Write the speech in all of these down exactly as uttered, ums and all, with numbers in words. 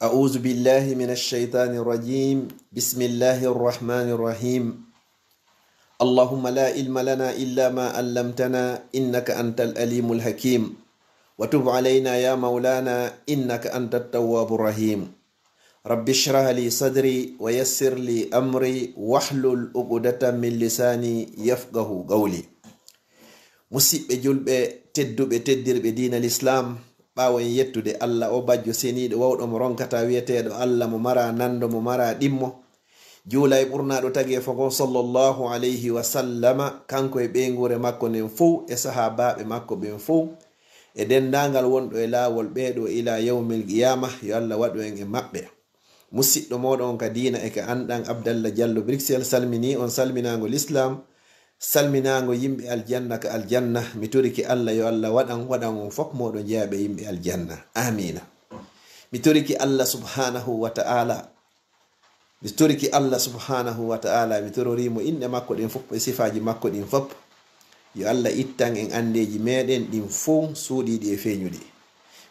أعوذ بالله من الشيطان الرجيم. بسم الله الرحمن الرحيم. اللهم لا علم لنا إلا ما علمتنا إنك أنت العليم الحكيم. وتب علينا يا مولانا إنك أنت التواب الرحيم. رب اشرح لي صدري ويسر لي أمري واحلل عقدة من لساني يفقه قولي. Musidɓe julɓe tedduɓe, teddirɓe diina Lislaam, ɓaawo en yettude Allah, o bajjo seniiɗo wawɗo mo ronkata, wiyeteeɗo Allah mo mara nando, mo mara ɗimmo, juula e ɓurnaaɗo tageefo ngon, sallallahu alayhi wa sallama, kanko e ɓeynguure makko nden fow, e sahaabaaɓe makko ɓen fow, e denndaangal wonɗo e laawol ɓeeɗo ila yawmil qiyaama, yo Allah waɗu en e maɓɓe. Musidɗo mooɗon on ka diina e ka anɗan, Abdallah Diallo Bruxelles, salminii on salminaango Lislaam, salminaango yimɓe aljanna ka aljanna. Mi torike Allah yo Allah waɗan, waɗan on fof mooɗon jeyaaɓe yimɓe aljanna. Aamiina. Mi torike Allah subhaanahu wa ta'ala. Mi torike Allah subhaanahu wa ta'ala. Mi tororii mo inɗe makko ɗen fof e sifaaji makko ɗin fof. Yo Allah ittan en anndeeji meeɗen ɗin fow, suuɗiiɗi e feeñuɗi.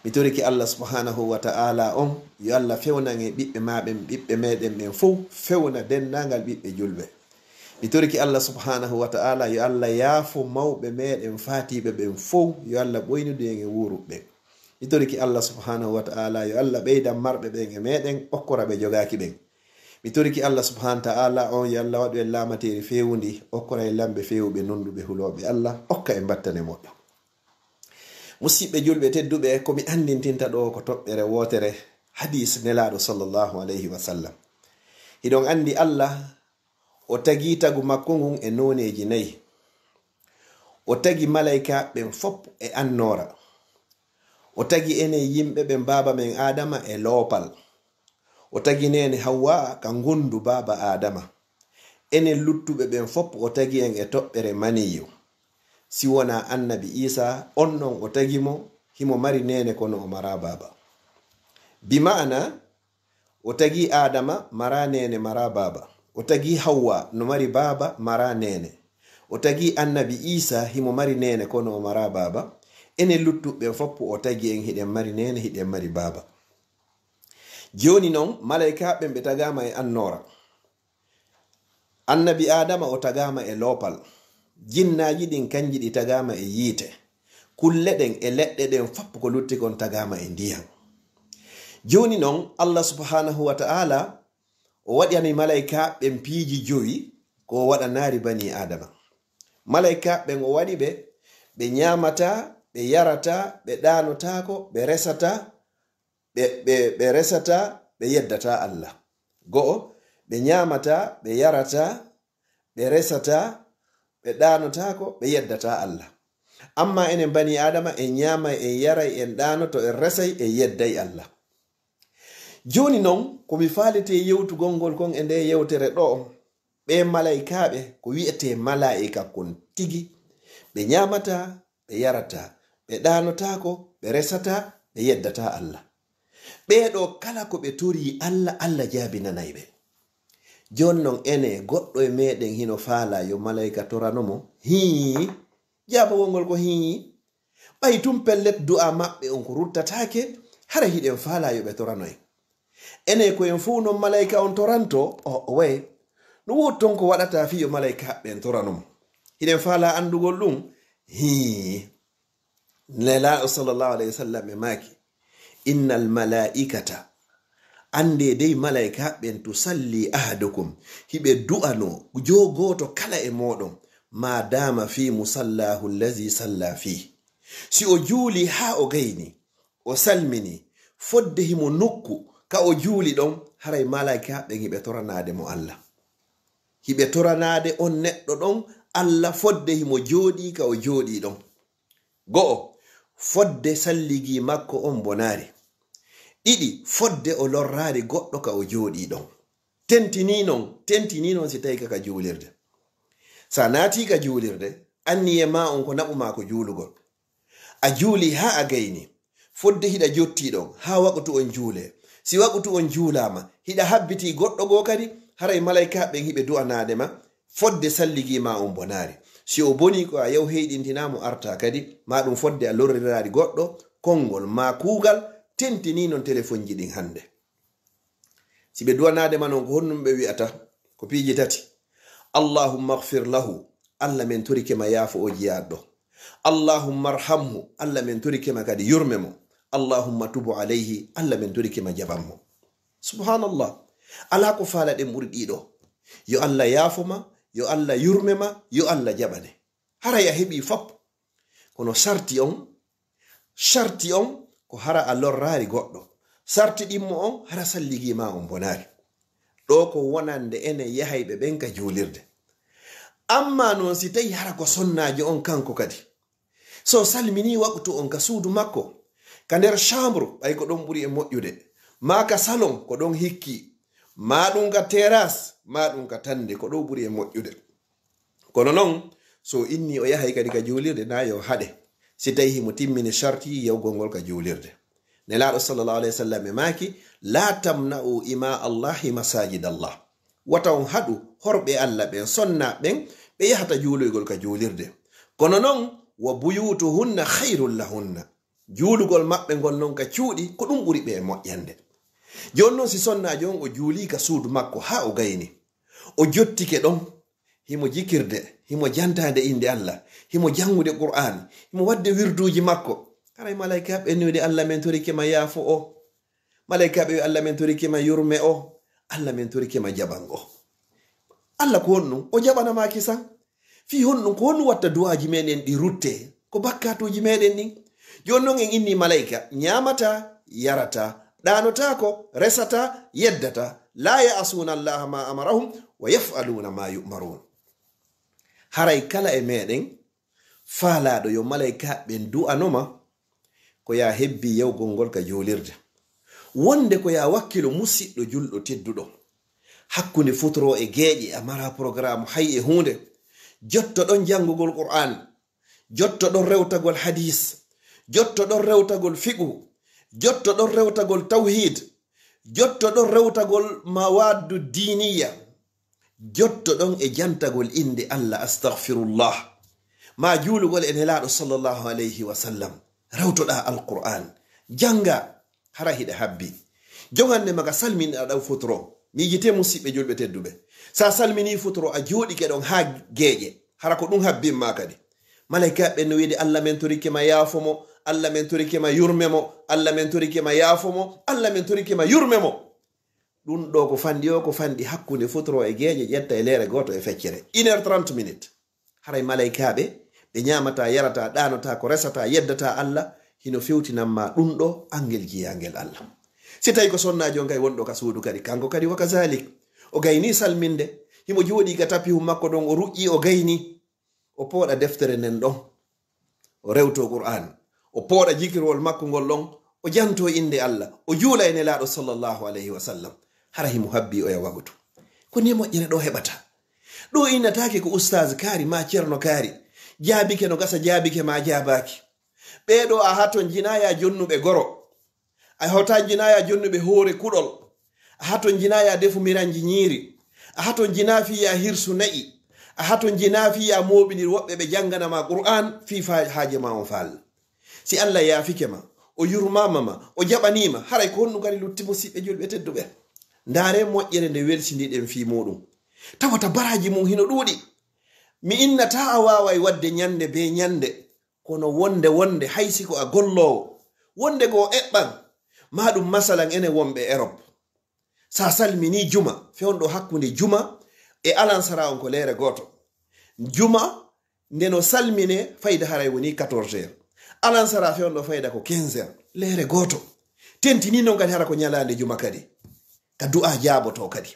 Mi torike Allah subhaanahu wa ta'ala on, yo Allah fewnan en ɓiɓɓe maa ɓen, ɓiɓɓe meeɗen ɓen fow, fewna denndaangal ɓiɓɓe julɓe. Mi torike Allah subhaanahu wa ta'ala, yo Allah yaafo mawɓe meeɗen faatiiɓe ɓen fow, yo Allah ɓoynudu en e wuuruɓe ɓen. Mi torike Allah subhaanahu wa ta'ala, yo Allah ɓeydan marɓe ɓen e meeɗen, okkora ɓe jogaaki ɓen. Mi torike Allah subhaanahu wa ta'ala on, yo Allah waɗu en laamateeri feewundi, okkora en lamɓe feewuɓe, nunɗuɓe, hulooɓe Allah, okka en battane moƴƴo. Musidɓe julɓe tedduɓe, ko mi anndintinta ɗo ko toɓɓere wootere, hadiis Nelaaɗo sallallahu alayhi wa sallam. Hiɗon anndi Allah, o tagi tagu makko ngun e nooneeji nayi. O tagi malaykaaɓe ɓen fof e annoora. O tagi enen yimɓe ɓen, baaba men Aadama e loopal. O tagi neene Hawwa ka ngondu baaba Aadama. Enen luttuɓe ɓen fof o tagi en e toɓɓere maniyu. Si wonaa annabi Iisa, on non o tagi mo, himo mari neene kono o maraa baaba. Bi ma'ana, o tagi Aadama, maraa neene, maraa baaba. O tagi Hawwa, no mari baaba, maraa neene. O tagi annabi Iisa, himo mari neene kono o maraa baaba. Enen luttuɓe ɓen fof o tagi en, hiɗen mari neene, hiɗen mari baaba. Jooni non, malaykaaɓe ɓen ɓe tagaama e annoora. Annabi Aadama o tagaama e loopal. Jinnaaji ɗin kanji ɗi tagaama e yiite. Kulle ɗen e leɗɗe ɗen fof ko lutti kon tagaama e ndiyan. Jooni non, Allah subhaanahu wa ta'ala o waɗani malaykaaɓe ɓen piiji jowi, ko o waɗanaari banii Aadama. Malaykaaɓe ɓen o waɗi ɓe, ɓe ñaamataa, ɓe yarataa, ɓe ɗaanotaako, ɓe resataa, ɓe, ɓe, ɓe resataa, ɓe yeddataa Allah. Go'o, ɓe ñaamataa, ɓe yarataa, ɓe resataa, ɓe ɗaanotaako, ɓe yeddataa Allah. Amma enen banii Aadama, en ñaamay, en yaray, en ɗaanoto, en resay, en yedday Allah. Jooni non, ko mi faalete yewtugol ngol kon e nde yewtere ɗo, ɓe malaykaaɓe, ko wi'etee malaa'ika kon tigi, ɓe ñaamataa, ɓe yarataa, ɓe ɗaanotaako, ɓe resataa, ɓe yeddataa Allah. Ɓee ɗoo kala ko ɓe torii Allah, Allah jaabinanay ɓe. Jooni non ene goɗɗo e meeɗen hino faalaa yo malayka torano mo? Hii, jaabawol ngol ko hii. Ɓay tun pellet du'aa maɓɓe on ko ruttataake, hara hiɗen faalaa yo ɓe torano en. Ene ko en fow non malayka on toranto? O, o way. No woodi ton ko waɗata fii yo malayka ɓen torano mo? Hiɗen faalaa anndugol ɗum? Hii. Nelaaɗo sallallahu alayhi wa sallam e maaki, innal malaa'ikata, anndee dey malayka ɓen, tusalli ahadukum, hiɓe du'anoo joo gooto kala e mooɗon, ma dama fi musallahu allazi salla fi. Si o juuli haa o gayni, o salmini, fodde himo nokku ka o juuli ɗon, haray malayka ɓen hiɓe toranaade mo Allah. Hiɓe toranaade on neɗɗo ɗon Allah fodde himo jooɗii ka o jooɗii ɗon. Go'o, fodde salligi makko on bonaari. Ɗiɗi, fodde o lorraari goɗɗo ka o jooɗii ɗon. Tentinii non, tentinii non si tawi ka, ka juulirde. Sa naatii ka juulirde, anniyee maa on ko naɓu maa ko juulugol. A juulii haa a gayni. Fodde hiɗa jottii ɗon haa waqtu on juulee. Si waqtu on juulaama, hiɗa habbitii goɗɗo goo kadi, haray malaykaaɓe ɓen hiɓe du'anaade ma, fodde salligi maa on bonaari. Si o bonii ko a yaw heyɗintinaa mo artaa kadi, maa ɗum fodde a lorriraari goɗɗo, konngol maa kuugal, tentinii non telefonji ɗin hannde. Si ɓe duwanaade ma non, ko honɗum ɓe wi'ata? Ko piiji tati. Allahumma ighfir lahu, Allah, men torike ma, yaafo o jiyaaɗo. Allahumma arhamhu, Allah, men torike ma kadi, yurme mo. Allahumma tubu alayhi, Allah, men torike ma, jaɓan mo. Subhanallah. Alaa ko faalaɗen ɓuri ɗiɗo. Yo Allah yaafo ma, yo Allah yurme ma, yo Allah jaɓane. Haray a heɓi fop. Kono sarti on, sarti on ko hara a lorraari goɗɗo. Sarti ɗimmo on hara salligi ma on bonaari. Ɗo ko wonande enen yahayɓe ɓen ka juulirde. Amma non si tawi hara ko sonnaajo on kanko kadi. So salmini waqtu on ka suudu makko, ka nder chambre, ɓay ko ɗon ɓuri e moƴƴude. Maa ka salon, ko ɗon hikki. Maa ɗum ka terrasse, maa ɗum ka tande, ko ɗo ɓuri e moƴƴude. Kono non, so inni o yahay kadi ka juulirde, na yo haɗe. Si tawi himo timmini sarti yawgol ngol ka juulirde. Nelaaɗo sallallahu alayhi wa sallam e maaki, "La tamna'u ima Allahi masajid Allah." Wata on haɗu horɓe Allah ɓen, sonna ɓen, ɓe yahata juuloygol ka juulirde. Kono non, "Wa buyutuhunna khayrun lahunna." Juulugol maɓɓe ngol non ka cuuɗi, ko ɗum ɓuri ɓe e moƴƴande. Jooni non, si sonnaajo on o juulii ka suudu makko haa o gayni, o jottike ɗon, himo jikirde, himo jantaade innde Allah, himo janngude Qur'aani, himo waɗde wirduuji makko. Haray malaykaaɓe ɓen wi'ude, "Allah, men torike ma yaafo o." Malaykaaɓe ɓe wi'a, "Allah, men torike ma yurme o. Allah, men torike ma jaɓan o." Allah ko honɗum? O jaɓana ma kisan. Fii honɗum? Ko honɗum watta du'aaji meɗen ɗi rutte? Ko bakkaatuuji meɗen ɗin. Jooni non en inni malayka, ñaamata, yarata, ɗaanotaako, resata, yeddata. "La ya'suna Allaha ma amarahum wa yaf'aluna ma yu'marun." Haray kala e meɗen faalaaɗo yo malaykaaɓe ɓen du'ano ma, ko yaa hebbi yawgol ngol ka juulirde. Wonde ko yaa wakkilo musiɗɗo julɗo tedduɗo. Hakkunde futuro e geeƴe a mara programme hay e huunde. Jotto ɗon janngugol Qur'aan. Jotto ɗon rewtagol hadiis. Jotto ɗon rewtagol fiqhu. Jotto ɗon rewtagol tawhiid. Jotto ɗon rewtagol mawaaddu diiniya. Jotto ɗon e jantagol innde Allah, astaghfirullah. Ma juulugol e Nelaaɗo sallallahu alayhi wa sallam. Rewtoɗaa Alqur'aan. Jannga, hara hiɗa habbi. Jon hannde maga salminiɗaa ɗaw futuro. Miijitee musiɓɓe julɓe tedduɓe. Sa salminii futuro a jooɗike ɗon haa geeƴe. Hara ko ɗum habbin ma kadi. Malaykaaɓe ɓen no wi'ude, "Allah, men torike ma yaafo mo. Allah, men torike ma yurme mo. Allah, men torike ma yaafo mo. Allah, men torike ma yurme mo." Ɗum ɗo ko fanɗi o, ko fanɗi hakkunde futuro e geeƴe, ƴetta e leere gooto e feccere. Une heure trente minutes. Haray malaykaaɓe, ɓe ñaamataa, yarataa, ɗaanotaa, ko resataa, yeddataa Allah, hino fewtinan ma ɗum ɗo angel jiyaangel Allah. Si tawi ko sonnaajo on kay wonɗo ka suudu kadi, kanko kadi wa kazalik. O gayni salminde, himo jooɗii ka tapihum makko ɗon, o ruƴƴi, o gayni. O pooɗa deftere nden ɗon. O rewto Qur'aan. O pooɗa jikirwol makko ngol ɗon. O janto innde Allah. O juula e Nelaaɗo sallallahu alayhi wa sallam. Hara himo habbi oya wagutu. Ko ni moƴƴere ɗo heɓata. Ɗo innataake ko ustaaz kaari ma ceerno kaari. Jaabike no gasa jaabike ma jaabaaki. Ɓee ɗo a haton jinaa ya jonnuɓe goro. A haton jinaa ya jonnuɓe hoore kuɗol. A haton jinaa ya defu miranji ñiiri. A haton jinaa fii ya hirsu na'i. A haton jinaa fii ya mooɓinir woɓɓe ɓe janngana ma Qur'aan fii fa haaje ma on faal. Si Allah yaafike ma, o yurmaama ma, o jaɓanii ma, haray ko honɗum kadi lutti musiɓɓe julɓe tedduɓe? Ndaaree moƴƴere nde welsindiɗen fii muuɗum. Tawata baraaji mum hino ɗuuɗi. Mi innataa a waaway waɗde ñannde bee ñannde. Kono wonde, wonde, hay si ko a golloowo, wonde ko o eɓɓan, maa ɗum masalan enen wonɓe Erop. Sa salminii juma, fewndo hakkunde juma e alansara on ko leere gooto. Juma nde no salmine fayda haray woni quatorze heures. Alansara fewndo fayda ko quinze heures. Leere gooto. Tentini non kadi hara ko ñalaande juma kadi. Ka du'a jaaboto kadi.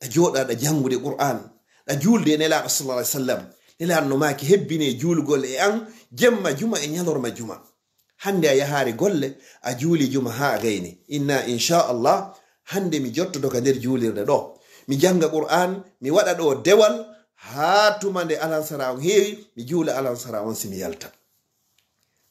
Ɗa jooɗa, ɗa janngude Qur'aan, ɗa juulde e Nelaaɗo sallallahu alaihi wasallam. Nelaaɗo no maaki, "Hebbine juulugol e an jemma juma e ñalorma juma." Hannde a yahaari golle, a juuli juma haa a gayni. Inna, inchallah, hannde mi jottoto ka nder juulirde ɗo. Mi jannga Qur'aan, mi waɗa ɗo dewal, haa tuma nde alansara on heewi, mi juula alansara on si mi yalta.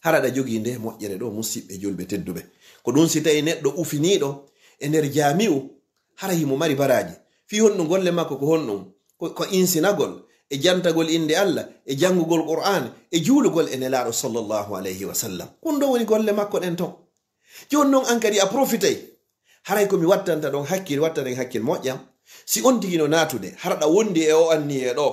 Hara ɗa jogii nde moƴƴere ɗo, musiɓɓe julɓe tedduɓe. Ko ɗum si tawi neɗɗo ufiniiɗo e nder jaami'u, hara himo mari baraaji. Fii honɗum golle makko ko honɗum? Ko, ko insinagol e jantagol innde Allah, e janngugol Qur'aan, e juulugol e Nelaaɗo sallallahu alayhi wa sallam. Ɗum ɗo woni golle makko ɗen ton. Jooni non an kadi a profitay. Haray ko mi wattanta ɗon hakkil, wattanen hakkil moƴƴa. Si on tigi no naatude, hara ɗa wondi e o anniye ɗo,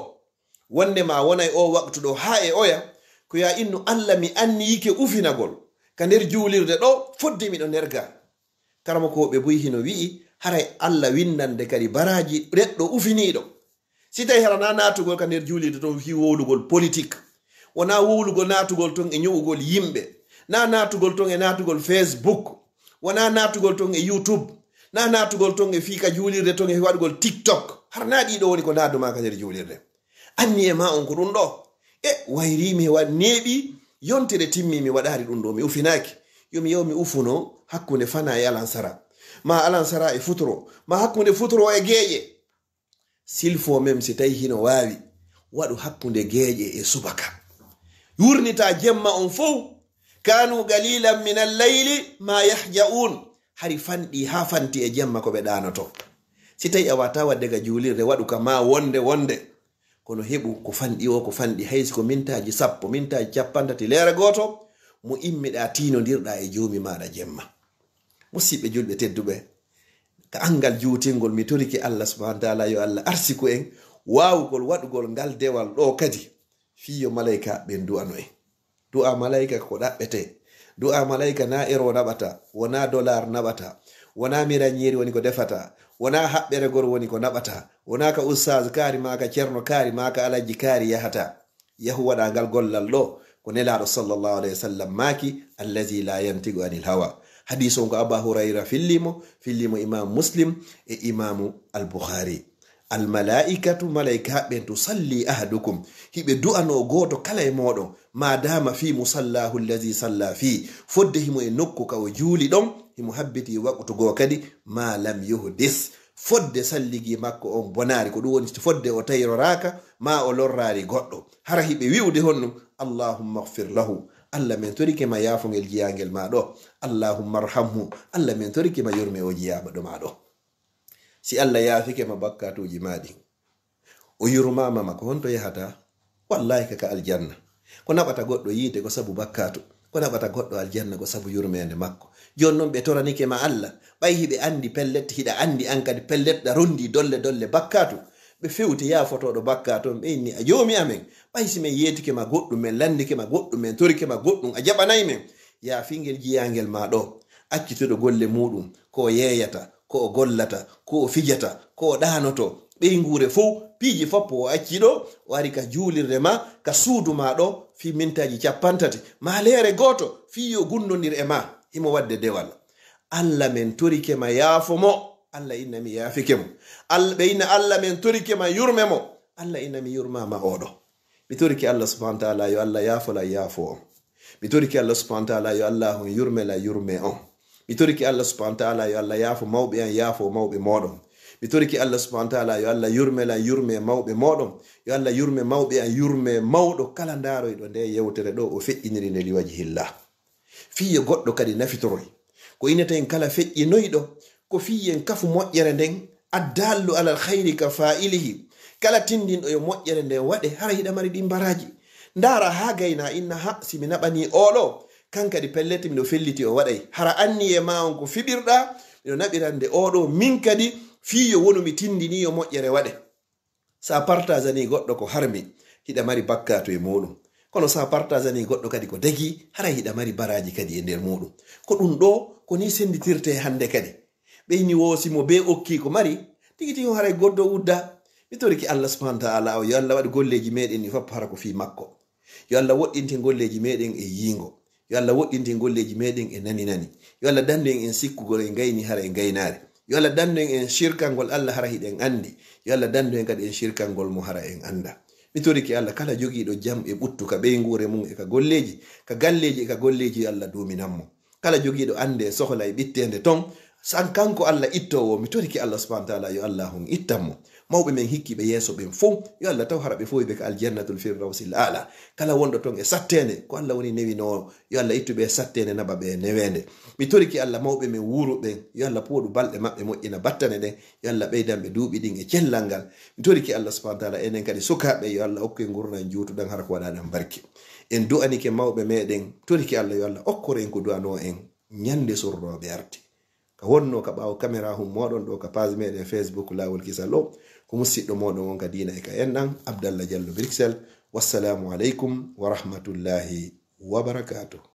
wonde ma wonay o waqtu ɗo haa e oya, ko ya innu Alla mi anniyike ufinagol ka nder juulirde ɗo, fodde miɗo nder ga. Karamokooɓe buy hino wi'i, haray Alla windande kadi baraaji neɗɗo ufiniiɗo. Si tawi hara na naatugol ka nder juulirde ton fii wowlugol politik, wonaa wowlugol naatugol ton e ño'ugol yimɓe, na naatugol ton e naatugol Facebook, wonaa naatugol ton e YouTube, na naatugol ton e fii ka juulirde ton e waɗugol TikTok. Hara na ɗiɗo woni ko naadu ma ka nder juulirde. Anniye ma on ko ɗum ɗo. E wayri mi wa neeɓi yontere timmi mi waɗaari ɗum ɗo, mi ufinaaki. Yo mi yaw mi ufuno hakkunde fana e alansara, ma alansara e futuro, ma hakkunde futuro e geeƴe. Silfo mem si tawi hino waawi, waɗu hakkunde geeƴe e subaka. Wurnita jemma on fow. Kanu qalilan min al-layli ma yahja'un. Hari fanɗi haa fanti e jemma ko ɓe ɗaanoto. Si tawi a wata waɗde ga juulirde, waɗu ka ma wonde wonde. Kono heɓu ko fanɗi o, ko fanɗi hay si ko mintaaji sappo, mintaaji cappanɗe tati leere gooto, mo immiɗa tiinondirɗa e joomi maaɗa jemma. Musidɓe julɓe tedduɓe, ka anngal juutingol, mi torike Allah subhanahu wa taala yo Allah arsiku en waawugol waɗugol ngal dewal ɗo kadi, fii yo malayka ɓen du'ano en. Du'a malayka ko ɗaɓɓete. Du'a malayka na ero naɓata, wona dolar naɓata, wona miranñeeri woni ko defata, wona haɓɓere gor woni ko naɓata, wona ka ustaz kaari, ma ka cerno kaari, ma ka alajji kaari yahata. Yahu waɗa ngal gollal ɗo, ko Nelaaɗo sallallahu alayhi wa sallam maaki, "Allazi la yantiqu anil hawa." Hadiis on ko Aba Hurayra fillimo, fillimo Imam Muslim e Imamu Al-Bukhari. Al-malaikatu, malaika ɓen, "Tusalli ahadukum," hiɓe du'ano gooto kala e mooɗon, "ma dama fi musallahu allazi salla fi," fodde himo e nokku ka o juuli ɗon, himo habbiti waqtu goo kadi, "ma lam yuhdis," fodde salligi makko on bonaari, ko ɗum woni fodde o tayroraaka, ma o lorraari goɗɗo. Hara hiɓe wi'ude honno, "Allahumma ighfir lahu," Allah men torike ma yaafungel jiyangel ma ɗo, "Allahumma arhamhu," Allah men torike ma yurme o jiyaaba ɗo ma ɗo. Si Allah yaafike ma bakkatuuji ma ɗin, o yurmaama ma, ko honto yahata? Wallahi ka, ka aljanna. Ko naɓata goɗɗo yiite ko sabu bakkatu, ko naɓata goɗɗo aljanna ko sabu yurmeende makko. Jooni non ɓe toranike ma Allah, ɓay hiɓe andi pellet, hiɗa andi an kadi pellet, ɗa rondi dolle dolle bakkatu. Ɓe fewti yaafotooɗo bakkatu on, ɓe inni, "A Joomi amen, ɓay si men yeetike ma goɗɗum, men landike ma goɗɗum, men torike ma goɗɗum, a jaɓanay men." Yaafingel jiyangel ma ɗo, accituɗo golle muɗum, ko o yeeyata, ko o gollata, ko o fijata, ko o ɗaanoto, ɓeynguure fow, piiji foppo o acci ɗo, o ari ka juulirde ma, ka suudu ma ɗo, fii mintaaji cappanɗe tati, ma leere gooto, fii yo gundondir e ma, himo waɗde dewal. Allah men torike ma yaafo mo, Allah inna mi yaafike mo. Allah, ɓe inna Allah men torike ma yurme mo, Allah inna mi yurmaama oɗo. Mi torike Allah subhanahu wa taala yo Allah yaafolan yaafo on. Mi torike Allah subhanahu wa taala yo Allah on yurmelan yurme on. Mi torike Allah subhanahu wa taala yo Allah yaafo mawɓe an, yaafo mawɓe moɗon. Mi torike Allah subhanahu wa taala yo Allah yurmelan yurme mawɓe moɗon. Yo Allah yurme mawɓe an, yurme mawɗo kala ndaaroyɗo nde yewtere ɗo o feƴƴiniri nde liwajhillah. Fii yo goɗɗo kadi nafitoroy. Ko inetaen kala feƴƴinoyɗo, ko fii yen kafu moƴƴere nden, addallu alal khayri ka fa'ilihi. Kala tindinɗo yo moƴƴere nden waɗe, hara hiɗa mari ɗin baraaji. Ndaara haa gayna inna, "Ha, si mi naɓanii oɗo, kan kadi pellet miɗo felliti o waɗay." Hara anniye ma on ko fiɓirɗa, miɗo naɓirande oɗo, min kadi fii yo wonu mi tindini yo moƴƴere waɗe. Sa partajanii goɗɗo ko harmi, hiɗa mari bakkaatu e muuɗum. Kono sa partajanii goɗɗo kadi ko dagii, haray hiɗa mari baraaji kadi e nder muuɗum. Ko ɗum ɗoo, ko nii sennditirtee hannde kadi. Ɓeyni woo si mo bee okkii ko mari, tigi tigi on haray goddoo uddaa. Mi torike Allah subhaanahu wa ta'aala o, yo Allah waɗu golleeji meeɗen ɗi fof hara ko fii makko. Yo Allah woɗɗintin golleeji meeɗen e yiingo. Yo Allah woɗɗintin golleeji meeɗen e nani-nani. Yo Allah danndu en en sikkugol en ngayni hara en ngaynaari. Yo Allah danndu en en sirkangol Allah hara hiɗen anndi. Yo Allah danndu en kadi en sirkangol mo hara en anndaa. Mi torike Allah kala jogiiɗo jam e ɓuttu ka ɓeynguure mum e ka golleeji, ka galleeji e ka golleeji, yo Allah duuminan mo. Kala jogiiɗo annde e sohla e ɓitteende ton, san kanko Allah ittoowo, mi torike Allah subhaanahu wa ta'aala yo Allah on ittan mo. Mawɓe men hikkiiɓe yeeso ɓen fow, yo Allah taw hara ɓe fow ɓe ka aljannatul firdawsil aala. Kala wonɗo ton e satteende, ko Allah woni newinoowo, yo Allah ittu ɓe e satteende, naɓa ɓe e neweende. Mi torike Allah mawɓe men wuuru ɓen, yo Allah pooɗu balɗe maɓɓe, moƴƴina battane ɗen, yo Allah ɓeydan ɓe duuɓi ɗin e cellal ngal. Mi torike Allah subhaanahu wa ta'aala enen kadi sukaaɓe, yo Allah okku en ngurndan juutuɗan hara ko waɗaɗan barke. En du'anike mawɓe meɗen, torike Allah yo Allah okkor en ko du'anoo en ñande sorrooɓe arti. ka wonno ka ɓaawo caméra hum moɗon ɗo ka page meɗen Facebook Laawol Kisal o, ko musiɗɗo moɗon on ka diina e ka enɗan, Abdallah Diallo Bruxelles. Wassalamu aleykum wa rahmatullahi wa barakatuh.